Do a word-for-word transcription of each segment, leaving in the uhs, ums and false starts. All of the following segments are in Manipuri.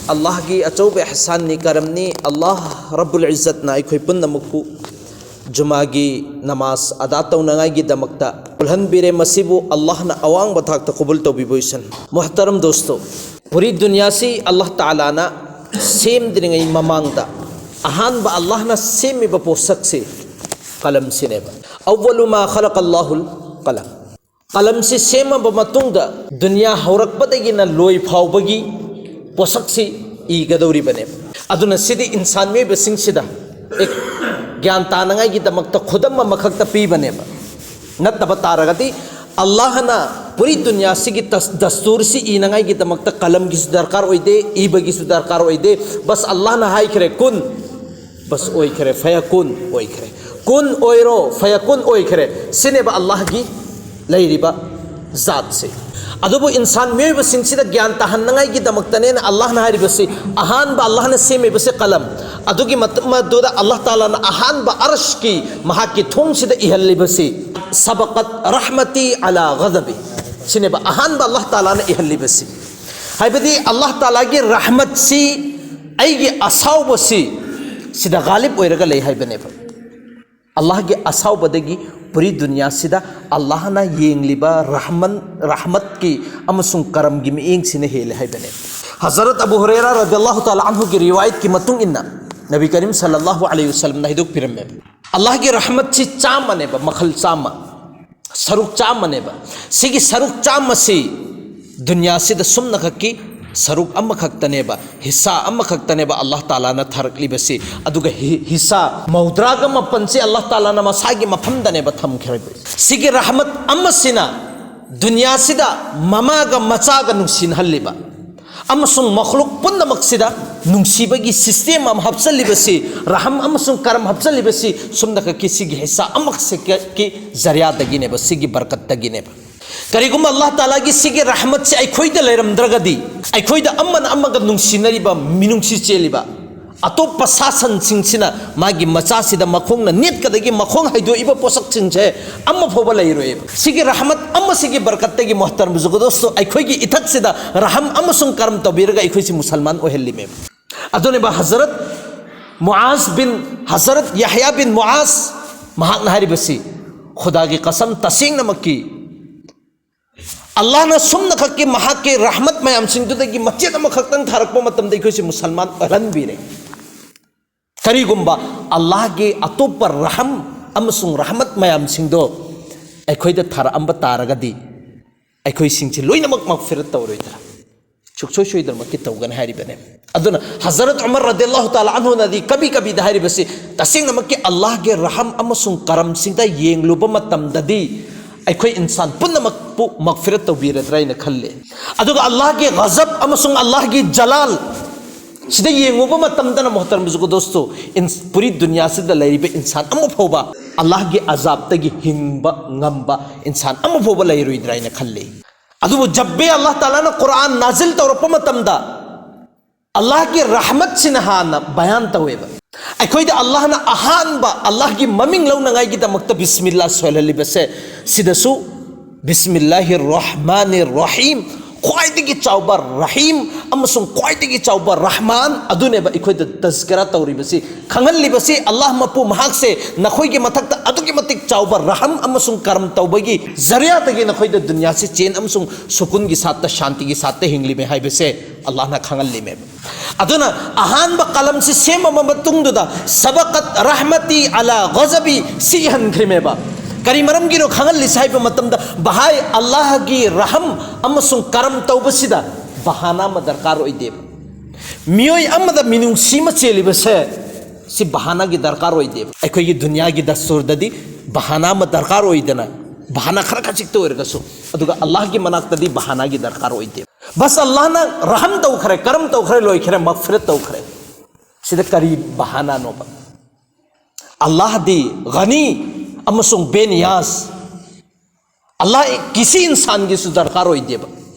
ꯑꯜꯂꯥꯍꯒꯤ ꯑꯆꯧꯕ ꯏꯍꯁꯥꯟꯅꯤ, ꯀꯔꯝꯅꯤ꯫ ꯑꯜꯂꯥꯍ ꯔꯕꯨꯜ ꯏꯖꯠꯅ ꯑꯩꯈꯣꯏ ꯄꯨꯝꯅꯃꯛꯄꯨ ꯖꯨꯃꯥꯒꯤ ꯅꯃꯥꯖ ꯑꯗꯥ ꯇꯧꯅꯉꯥꯏꯒꯤꯗꯃꯛꯇ ꯄꯨꯜꯍꯟꯕꯤꯔꯦ꯫ ꯃꯁꯤꯕꯨ ꯑꯜꯂꯥꯍꯅ ꯑꯋꯥꯡꯕ ꯊꯥꯛꯇ ꯀꯕꯨꯜ ꯇꯧꯕꯤꯕ ꯑꯣꯏꯁꯅꯨ꯫ ꯃꯨꯍꯇꯔꯝ ꯗꯣꯁꯇꯣ, ꯄꯨꯔꯤ ꯗꯨꯅꯤꯌꯥꯁꯤ ꯑꯜꯂꯥꯍ ꯇꯥꯂꯥꯅ ꯁꯦꯝꯗ꯭ꯔꯤꯉꯩ ꯃꯃꯥꯡꯗ ꯑꯍꯥꯟꯕ ꯑꯜꯂꯥꯍꯅ ꯁꯦꯝꯃꯤꯕ ꯄꯣꯠꯁꯛꯁꯤ ꯀꯂꯝꯁꯤꯅꯦꯕ꯫ "ꯑꯧꯋꯂꯨ ꯃꯥ ꯈꯂꯛ ꯑꯜꯂꯥꯍꯨꯜ ꯀꯂꯝ"꯫ ꯀꯂꯝꯁꯤ ꯁꯦꯝꯃꯕ ꯃꯇꯨꯡꯗ ꯗꯨꯅꯤꯌꯥ ꯍꯧꯔꯛꯄꯗꯒꯤꯅ ꯂꯣꯏ ꯐꯥꯎꯕꯒꯤ ꯄꯣꯠꯁꯛꯁꯤ ꯏꯒꯗꯧꯔꯤꯕꯅꯦꯕ꯫ ꯑꯗꯨꯅ ꯁꯤꯗꯤ ꯏꯟꯁꯥꯟ ꯃꯤꯑꯣꯏꯕꯁꯤꯡꯁꯤꯗ ꯑꯦ, ꯒ꯭ꯌꯥꯟ ꯇꯥꯅꯉꯥꯏꯒꯤꯗꯃꯛꯇ ꯈꯨꯗꯝ ꯑꯃꯈꯛꯇ ꯄꯤꯕꯅꯦꯕ꯫ ꯅꯠꯇꯕ ꯇꯥꯔꯒꯗꯤ ꯑꯜꯂꯥꯍꯅ ꯄꯨꯔꯤ ꯗꯨꯅꯤꯌꯥꯁꯤꯒꯤ ꯇꯁ-, ꯗꯁꯇꯨꯔꯁꯤ ꯏꯅꯉꯥꯏꯒꯤꯗꯃꯛꯇ ꯀꯂꯝꯒꯤꯁꯨ ꯗꯔꯀꯥꯔ ꯑꯣꯏꯗꯦ, ꯏꯕꯒꯤꯁꯨ ꯗꯔꯀꯥꯔ ꯑꯣꯏꯗꯦ꯫ ꯕꯁ ꯑꯜꯂꯥꯍꯅ ꯍꯥꯏꯈ꯭ꯔꯦ, "ꯀꯨꯟ", ꯕꯁ ꯑꯣꯏꯈ꯭ꯔꯦ, "ꯐꯌꯀꯨꯟ" ꯑꯣꯏꯈ꯭ꯔꯦ꯫ "ꯀꯨꯟ ꯑꯣꯏꯔꯣ", "ꯐꯌꯀꯨꯟ" ꯑꯣꯏꯈ꯭ꯔꯦ꯫ ꯁꯤꯅꯦꯕ ꯑꯜꯂꯥꯍꯒꯤ ꯂꯩꯔꯤꯕ ꯖꯥꯠꯁꯦ꯫ ꯑꯗꯨꯕꯨ ꯏꯟꯁꯥꯟ ꯃꯤꯑꯣꯏꯕꯁꯤꯡꯁꯤꯗ ꯒ꯭ꯌꯥꯟ ꯇꯥꯍꯟꯅꯉꯥꯏꯒꯤꯗꯃꯛꯇꯅꯦꯅ ꯑꯜꯂꯥꯍꯅ ꯍꯥꯏꯔꯤꯕꯁꯤ꯫ ꯑꯍꯥꯟꯕ ꯑꯜꯂꯥꯍꯅ ꯁꯦꯝꯃꯤꯕꯁꯦ ꯀꯂꯝ꯫ ꯑꯗꯨꯒꯤ ꯃꯇꯨꯡ ꯑꯗꯨꯗ ꯑꯜꯂꯥꯍ ꯇꯥꯂꯥꯅ ꯑꯍꯥꯟꯕ ꯑꯔꯁꯀꯤ ꯃꯍꯥꯛꯀꯤ ꯊꯣꯡꯁꯤꯗ ꯏꯍꯜꯂꯤꯕꯁꯤ, "ꯁꯕꯀꯠ ꯔꯍꯃꯇꯤ ꯑꯂꯥ ꯒꯗꯕꯤ", ꯁꯤꯅꯦꯕ ꯑꯍꯥꯟꯕ ꯑꯜꯂꯥꯍ ꯇꯥꯂꯥꯅ ꯏꯍꯜꯂꯤꯕꯁꯤ꯫ ꯍꯥꯏꯕꯗꯤ ꯑꯜꯂꯥꯍ ꯇꯥꯂꯥꯒꯤ ꯔꯍꯃꯠꯁꯤ, ꯑꯩꯒꯤ ꯑꯁꯥꯎꯕꯁꯤ ꯁꯤꯗ ꯒꯥꯂꯤꯕ ꯑꯣꯏꯔꯒ ꯂꯩ ꯍꯥꯏꯕꯅꯦꯕ꯫ ꯑꯜꯂꯥꯍꯒꯤ ꯑꯁꯥꯎꯕꯗꯒꯤ ꯄꯨꯔꯤ ꯗꯨꯅꯤꯌꯥꯁꯤꯗ ꯑꯜꯂꯥꯍꯅ ꯌꯦꯡꯂꯤꯕ ꯔꯍꯃꯟ, ꯔꯍꯃꯠꯀꯤ ꯑꯃꯁꯨꯡ ꯀꯔꯝꯒꯤ ꯃꯤꯠꯌꯦꯡꯁꯤꯅ ꯍꯦꯜꯂꯦ ꯍꯥꯏꯕꯅꯦ꯫ ꯍꯖꯔꯠ ꯑꯕꯨ ꯍꯨꯔꯦꯔꯥ ꯔꯗꯤꯌꯜꯂꯥꯍꯨ ꯇꯥꯂꯥ ꯑꯟꯍꯨꯒꯤ ꯔꯤꯋꯥꯌꯠꯀꯤ ꯃꯇꯨꯡ ꯏꯟꯅ ꯅꯕꯤ ꯀꯔꯤꯝ ꯁꯜꯂꯜꯂꯥꯍꯨ ꯑꯂꯩꯍꯤ ꯋꯁꯜꯂꯝꯅ ꯍꯥꯏꯗꯣꯛꯄꯤꯔꯝꯃꯦꯕ, ꯑꯜꯂꯥꯍꯒꯤ ꯔꯍꯃꯠꯁꯤ ꯆꯥꯝꯃꯅꯦꯕ, ꯃꯈꯜ ꯆꯥꯝꯃ, ꯁꯔꯨꯛ ꯆꯥꯝꯃꯅꯦꯕ꯫ ꯁꯤꯒꯤ ꯁꯔꯨꯛ ꯆꯥꯝꯃꯁꯤ ꯗꯨꯅꯤꯌꯥꯁꯤꯗ ꯁꯨꯝꯅꯈꯛꯀꯤ ꯁꯔꯨꯛ ꯑꯃꯈꯛꯇꯅꯦꯕ, ꯍꯤꯁꯥ ꯑꯃꯈꯛꯇꯅꯦꯕ ꯑꯜꯂꯥꯍ ꯇꯥꯂꯥꯅ ꯊꯥꯔꯛꯂꯤꯕꯁꯤ꯫ ꯑꯗꯨꯒ ꯍꯤ-, ꯍꯤꯁꯥ ꯃꯧꯗ꯭ꯔꯥꯒ ꯃꯥꯄꯟꯁꯤ ꯑꯜꯂꯥꯍ ꯇꯥꯂꯥꯅ ꯃꯁꯥꯒꯤ ꯃꯐꯝꯗꯅꯦꯕ ꯊꯝꯈ꯭ꯔꯤꯕ꯫ ꯁꯤꯒꯤ ꯔꯍꯃꯠ ꯑꯃꯁꯤꯅ ꯗꯨꯅꯤꯌꯥꯁꯤꯗ ꯃꯃꯥꯒ ꯃꯆꯥꯒ ꯅꯨꯡꯁꯤꯅꯍꯜꯂꯤꯕ ꯑꯃꯁꯨꯡ ꯃꯈꯂꯨꯛ ꯄꯨꯝꯅꯃꯛꯁꯤꯗ ꯅꯨꯡꯁꯤꯕꯒꯤ ꯁꯤꯁꯇꯦꯝ ꯑꯃ ꯍꯥꯞꯆꯜꯂꯤꯕꯁꯤ, ꯔꯍꯝ ꯑꯃꯁꯨꯡ ꯀꯔꯝ ꯍꯥꯞꯆꯜꯂꯤꯕꯁꯤ ꯁꯨꯝꯅꯈꯛꯀꯤ ꯁꯤꯒꯤ ꯍꯤꯁꯥ ꯑꯃꯈꯛꯁꯤꯒꯤ ꯖꯔꯤꯌꯥꯗꯒꯤꯅꯦꯕ, ꯁꯤꯒꯤ ꯕꯔꯀꯠꯇꯒꯤꯅꯦꯕ꯫ ꯀꯔꯤꯒꯨꯝꯕ ꯑꯜꯂꯥꯍ ꯇꯥꯂꯥꯒꯤ ꯁꯤꯒꯤ ꯔꯍꯃꯠꯁꯦ ꯑꯩꯈꯣꯏꯗ ꯂꯩꯔꯝꯗ꯭ꯔꯒꯗꯤ, ꯑꯩꯈꯣꯏꯗ ꯑꯃꯅ ꯑꯃꯒ ꯅꯨꯡꯁꯤꯅꯔꯤꯕ, ꯃꯤꯅꯨꯡꯁꯤ ꯆꯦꯜꯂꯤꯕ, ꯑꯇꯣꯞꯄ ꯁꯥ ꯁꯟꯁꯤꯡꯁꯤꯅ ꯃꯥꯒꯤ ꯃꯆꯥꯁꯤꯗ ꯃꯈꯣꯡꯅ ꯅꯦꯠꯀꯗꯒꯤ ꯃꯈꯣꯡ ꯍꯩꯗꯣꯛꯏꯕ ꯄꯣꯠꯁꯛꯁꯤꯡꯁꯦ ꯑꯃ ꯐꯥꯎꯕ ꯂꯩꯔꯣꯏꯕ꯫ ꯁꯤꯒꯤ ꯔꯍꯃꯠ ꯑꯃ, ꯁꯤꯒꯤ ꯕꯔꯀꯠꯇꯒꯤ, ꯃꯣꯍꯇꯔꯝ ꯕꯨꯖꯨꯔꯒ ꯗꯣꯁꯇꯣ, ꯑꯩꯈꯣꯏꯒꯤ ꯏꯊꯛꯁꯤꯗ ꯔꯍꯝ ꯑꯃꯁꯨꯡ ꯀꯔꯝ ꯇꯧꯕꯤꯔꯒ ꯑꯩꯈꯣꯏꯁꯤ ꯃꯨꯁꯜꯃꯥꯟ ꯑꯣꯏꯍꯜꯂꯤꯃꯦꯕ꯫ ꯑꯗꯨꯅꯦꯕ ꯍꯖꯔꯠ ꯃꯨꯑꯥꯖ ꯕꯤꯟ, ꯍꯖꯔꯠ ꯌꯥꯍꯌꯥ ꯕꯤꯟ ꯃꯨꯑꯥꯖ, ꯃꯍꯥꯛꯅ ꯍꯥꯏꯔꯤꯕꯁꯤ, ꯈꯨꯗꯥꯒꯤ ꯀꯁꯝ, ꯇꯁꯦꯡꯅꯃꯛꯀꯤ ꯑꯜꯂꯥꯍꯅ ꯁꯨꯝꯅꯈꯛꯀꯤ ꯃꯍꯥꯛꯀꯤ ꯔꯍꯃꯠ ꯃꯌꯥꯝꯁꯤꯡꯗꯨꯗꯒꯤ ꯃꯆꯦꯠ ꯑꯃꯈꯛꯇꯪ ꯊꯥꯔꯛꯄ ꯃꯇꯝꯗ ꯑꯩꯈꯣꯏꯁꯤ ꯃꯨꯁꯜꯃꯥꯟ ꯑꯣꯏꯍꯟꯕꯤꯔꯦ꯫ ꯀꯔꯤꯒꯨꯝꯕ ꯑꯜꯂꯥꯍꯒꯤ ꯑꯇꯣꯞꯄ ꯔꯍꯝ ꯑꯃꯁꯨꯡ ꯔꯍꯃꯠ ꯃꯌꯥꯝꯁꯤꯡꯗꯣ ꯑꯩꯈꯣꯏꯗ ꯊꯥꯔꯛꯑꯝꯕ ꯇꯥꯔꯒꯗꯤ, ꯑꯩꯈꯣꯏꯁꯤꯡꯁꯤ ꯂꯣꯏꯅꯃꯛ ꯃꯒꯐꯤꯔꯠ ꯇꯧꯔꯣꯏꯗ꯭ꯔꯥ? ꯁꯨꯛꯁꯣꯏ ꯁꯣꯏꯗꯅꯃꯛꯀꯤ ꯇꯧꯒꯅꯤ ꯍꯥꯏꯔꯤꯕꯅꯦ꯫ ꯑꯗꯨꯅ ꯍꯖꯔꯠ ꯎꯃꯔ ꯔꯗꯤꯌꯜꯂꯥꯍꯨ ꯇꯥꯂꯥ ꯑꯟꯍꯨꯅꯗꯤ ꯀꯕꯤ ꯀꯕꯤꯗ ꯍꯥꯏꯔꯤꯕꯁꯤ, ꯇꯁꯦꯡꯅꯃꯛꯀꯤ ꯑꯜꯂꯥꯍꯒꯤ ꯔꯍꯝ ꯑꯃꯁꯨꯡ ꯀꯔꯝꯁꯤꯡꯗ ꯌꯦꯡꯂꯨꯕ ꯃꯇꯝꯗꯗꯤ ꯑꯩꯈꯣꯏ ꯏꯟꯁꯥꯟ ꯄꯨꯝꯅꯃꯛꯄꯨ ꯃꯒꯐꯤꯔꯠ ꯇꯧꯕꯤꯔꯗ꯭ꯔꯥ ꯍꯥꯏꯅ ꯈꯜꯂꯦ꯫ ꯑꯗꯨꯒ ꯑꯜꯂꯥꯍꯒꯤ ꯒꯖꯕ ꯑꯃꯁꯨꯡ ꯑꯜꯂꯥꯍꯒꯤ ꯖꯂꯥꯜ ꯁꯤꯗ ꯌꯦꯡꯉꯨꯕ ꯃꯇꯝꯗꯅ, ꯃꯣꯍꯇꯔꯝ ꯕꯨꯖꯨꯔꯒ ꯗꯣꯁꯇꯣ, ꯏꯟ-, ꯄꯨꯔꯤ ꯗꯨꯅꯤꯌꯥꯁꯤꯗ ꯂꯩꯔꯤꯕ ꯏꯟꯁꯥꯟ ꯑꯃ ꯐꯥꯎꯕ ꯑꯜꯂꯥꯍꯒꯤ ꯑꯖꯥꯕꯇꯒꯤ ꯍꯤꯡꯕ ꯉꯝꯕ ꯏꯟꯁꯥꯟ ꯑꯃ ꯐꯥꯎꯕ ꯂꯩꯔꯣꯏꯗ꯭ꯔꯥ ꯍꯥꯏꯅ ꯈꯜꯂꯤ꯫ ꯑꯗꯨꯕꯨ ꯖꯕ ꯑꯜꯂꯥꯍ ꯇꯥꯂꯥꯅ ꯀꯨꯔꯥꯟ ꯅꯥꯖꯤꯜ ꯇꯧꯔꯛꯄ ꯃꯇꯝꯗ ꯑꯜꯂꯥꯍꯒꯤ ꯔꯍꯃꯠꯁꯤꯅ ꯍꯥꯟꯅ ꯕꯌꯥꯟ ꯇꯧꯋꯦꯕ꯫ ꯑꯩꯈꯣꯏꯗ ꯑꯜꯂꯥꯍꯅ ꯑꯍꯥꯟꯕ ꯑꯜꯂꯥꯍꯒꯤ ꯃꯃꯤꯡ ꯂꯧꯅꯉꯥꯏꯒꯤꯗꯃꯛꯇ ꯕꯤꯁꯃꯤꯜꯂꯥ ꯁꯣꯏꯍꯜꯂꯤꯕꯁꯦ, ꯁꯤꯗꯁꯨ ꯕꯤꯁꯃꯤꯜꯂꯥꯍꯤꯔ ꯔꯍꯃꯥꯅꯤꯔ ꯔꯍꯤꯝ, ꯈ꯭ꯋꯥꯏꯗꯒꯤ ꯆꯥꯎꯕ ꯔꯍꯤꯝ ꯑꯃꯁꯨꯡ ꯈ꯭ꯋꯥꯏꯗꯒꯤ ꯆꯥꯎꯕ ꯔꯍꯃꯥꯟ ꯑꯗꯨꯅꯦꯕ ꯑꯩꯈꯣꯏꯗ ꯇꯖꯀꯔꯥ ꯇꯧꯔꯤꯕꯁꯤ, ꯈꯪꯍꯜꯂꯤꯕꯁꯤ꯫ ꯑꯜꯂꯥꯍ ꯃꯄꯨ ꯃꯍꯥꯛꯁꯦ ꯅꯈꯣꯏꯒꯤ ꯃꯊꯛꯇ ꯑꯗꯨꯛꯀꯤ ꯃꯇꯤꯛ ꯆꯥꯎꯕ ꯔꯍꯝ ꯑꯃꯁꯨꯡ ꯀꯔꯝ ꯇꯧꯕꯒꯤ ꯖꯔꯤꯌꯥꯗꯒꯤ ꯅꯈꯣꯏꯗ ꯗꯨꯅꯤꯌꯥꯁꯤ ꯆꯦꯟ ꯑꯃꯁꯨꯡ ꯁꯨꯀꯨꯟꯒꯤ ꯁꯥꯠꯇ, ꯁꯥꯟꯇꯤꯒꯤ ꯁꯥꯠꯇ ꯍꯤꯡꯂꯤꯃꯦ ꯍꯥꯏꯕꯁꯦ ꯑꯜꯂꯥꯍꯅ ꯈꯪꯍꯜꯂꯤꯃꯦꯕ꯫ ꯑꯗꯨꯅ ꯑꯍꯥꯟꯕ ꯀꯂꯝꯁꯤ ꯁꯦꯝꯃꯕ ꯃꯇꯨꯡꯗꯨꯗ "ꯁꯕꯀꯠ ꯔꯍꯃꯇꯤ ꯑꯂꯥ ꯒꯖꯕꯤ" ꯁꯤ ꯏꯍꯟꯈ꯭ꯔꯤꯃꯦꯕ꯫ ꯀꯔꯤ ꯃꯔꯝꯒꯤꯅꯣ ꯈꯪꯍꯜꯂꯤꯁꯤ ꯍꯥꯏꯕ ꯃꯇꯝꯗ, ꯚꯥꯏ, ꯑꯜꯂꯥꯍꯒꯤ ꯔꯍꯝ ꯑꯃꯁꯨꯡ ꯀꯔꯝ ꯇꯧꯕꯁꯤꯗ ꯕꯍꯥꯅꯥ ꯑꯃ ꯗꯔꯀꯥꯔ ꯑꯣꯏꯗꯦꯕ꯫ ꯃꯤꯑꯣꯏ ꯑꯃꯗ ꯃꯤꯅꯨꯡꯁꯤ ꯑꯃ ꯆꯦꯜꯂꯤꯕꯁꯦ, ꯁꯤ ꯕꯍꯥꯅꯥꯒꯤ ꯗꯔꯀꯥꯔ ꯑꯣꯏꯗꯦꯕ꯫ ꯑꯩꯈꯣꯏꯒꯤ ꯗꯨꯅꯤꯌꯥꯒꯤ ꯗꯁꯇꯨꯔꯗꯗꯤ ꯕꯍꯥꯅꯥ ꯑꯃ ꯗꯔꯀꯥꯔ ꯑꯣꯏꯗꯅ, ꯕꯍꯥꯅꯥ ꯈꯔ ꯈꯖꯤꯛꯇ ꯑꯣꯏꯔꯒꯁꯨ, ꯑꯗꯨꯒ ꯑꯜꯂꯥꯍꯒꯤ ꯃꯅꯥꯛꯇꯗꯤ ꯕꯍꯥꯅꯥꯒꯤ ꯗꯔꯀꯥꯔ ꯑꯣꯏꯗꯦꯕ꯫ ꯕꯁ ꯑꯜꯂꯥꯍꯅ ꯔꯍꯝ ꯇꯧꯈ꯭ꯔꯦ, ꯀꯔꯝ ꯇꯧꯈ꯭ꯔꯦ, ꯂꯣꯏꯈ꯭ꯔꯦ, ꯃꯒꯐꯤꯔꯠ ꯇꯧꯈ꯭ꯔꯦ꯫ ꯁꯤꯗ ꯀꯔꯤ ꯕꯍꯥꯅꯥꯅꯣꯕ? ꯑꯜꯂꯥꯍꯗꯤ ꯒꯅꯤ ꯑꯃꯁꯨꯡ ꯕꯦꯅꯤꯌꯥꯖ꯫ ꯑꯜꯂꯥꯍ ꯀꯤꯁꯤ ꯏꯟꯁꯥꯟꯒꯤꯁꯨ ꯗꯔꯀꯥꯔ ꯑꯣꯏꯗꯦꯕ,